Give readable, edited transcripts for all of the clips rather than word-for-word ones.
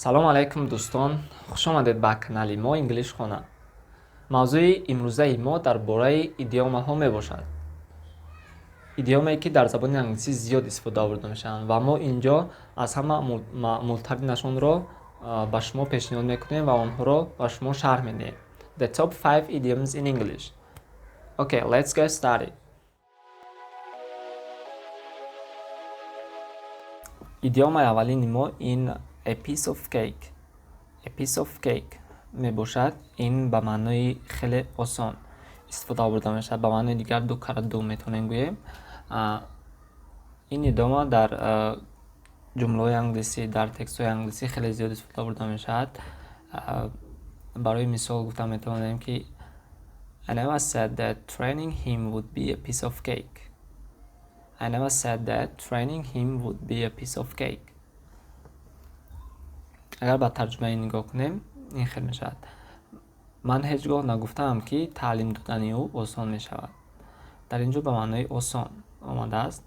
Салом алайкум, дӯстон, хушомадед ба канали мо Инглишхона. Мавзӯи имрӯзаи мо дар бораи идиомаҳо мебошад, идиомае, ки дар забони англисӣ зиёд истифода бурда мешаванд, ва мо ин ҷо аз ҳама маъмултаринашонро ба шумо пешниҳод мекунем ва онҳоро ба шумо шарҳ медиҳем. The top 5 idioms in English. Okay, let's get started. Идиомаи аввалини мо ин a piece of cake. A piece of cake мебошад. Ин ба маънои хеле осон истифода бурда мешавад. Ба маънои дигар, ду кара ду метавонем гӯем. Ин идиома дар ҷумлаҳои англисӣ, дар текстҳои англисӣ хеле зиёд истифода бурда мешавад. Барои мисол гуфта метавонем, ки I never said that training him would be a piece of cake. I never said that training him would be a piece of cake. Агар ба тарҷумаи нигоҳ кунем, ин хел мешавад: ман ҳеҷ гоҳ нагуфтаам, ки таълим додани ӯ осон мешавад. Дар ин ҷо ба маънои осон омадааст.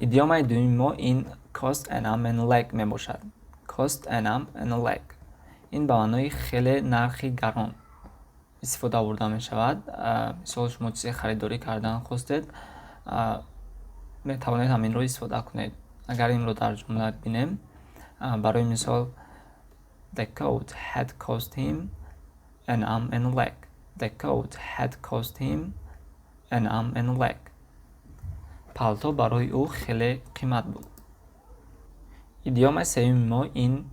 Идиомаи дуюми мо ин cost an arm and a leg мебошад. Cost an arm and a leg. Ин ба маънои хеле нархи гарон истифода бурда мешавад. Мисол, шумо чизе харидорӣ кардан хостед, метавонед ҳаминро истифода кунед. Агар инро дар ҷумла бинем, барои мисол, the coat had cost him an arm and a leg. The coat had cost him an arm and a leg. Палто барои ӯ хеле қимат буд. Идиомаи сеюми мо ин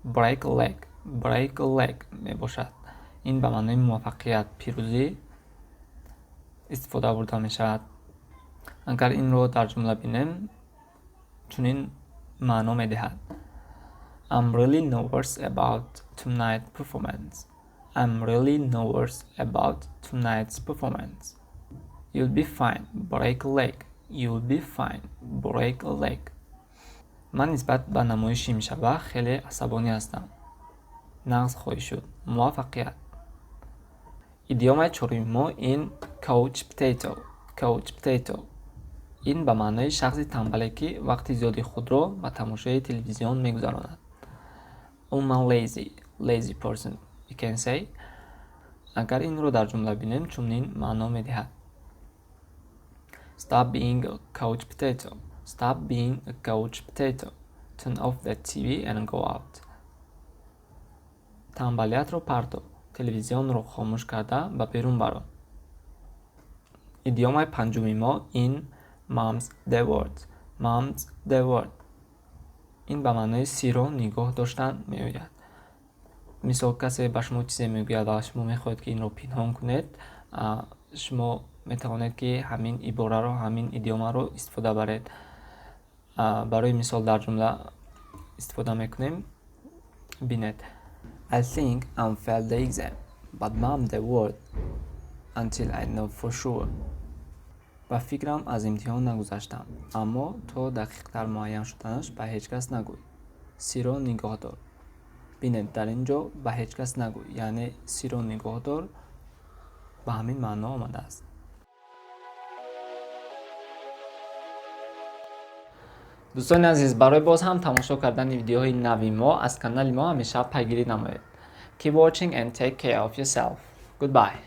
break a leg. Break a leg мебошад. Ин ба маънои муваффақият, пирӯзӣ истифода бурда мешавад. Агар инро дар ҷумла бинем, чунин маъно медиҳад: I'm really nervous about tonight's performance. I'm really nervous about tonight's performance. You'll be fine. Break a leg. You'll be fine. Break a leg. Ман нисбат ба намоиши имшаба хеле асабонӣ ҳастам. Нағз хоҳӣ шуд. Муваффақият. Идиомаи чоруми мо ин couch potato. Couch potato. Ин ба маънои шахси тамбале, ки вақти зиёди худро ба тамошои телевизион мегузаронад. Умуман, lazy person, you can say. Агар инро дар ҷумла бинем, чунин маъно медиҳад: Stop being a couch potato. Stop being a couch potato. Turn off the TV and go out. Тамбалиятро парто. Телевизионро хомӯш карда, ба берун баро. Идиомаи панҷуми мо ин mum's the word. Mum's the word. Ин ба маънои сирро нигоҳ доштан меояд. Мисол, касе ба шумо чизе мегӯяд ва шумо мехоҳед, ки инро пинҳон кунед, шумо метавонед, ки ҳамин ибораро, ҳамин идиомаро истифода баред. Барои мисол, дар ҷумла истифода мекунем, бинед: I think I'm failed the exam, but mum the word until I know for sure. Ба фикрам, аз имтиҳон нагузаштам, аммо то дақиқтар муайян шуданаш ба ҳеҷ кас нагӯй. Сирро нигоҳ дор. Бинед, дар ин ҷо ба ҳеҷ кас нагӯй, яъне сирро нигоҳ дор ба ҳамин маъно омадааст. Дӯстони азиз, барои боз ҳам тамошо кардани видеоҳои нави мо аз канали мо ҳамеша пайгирӣ намоед. Keep watching and take care of yourself. Goodbye.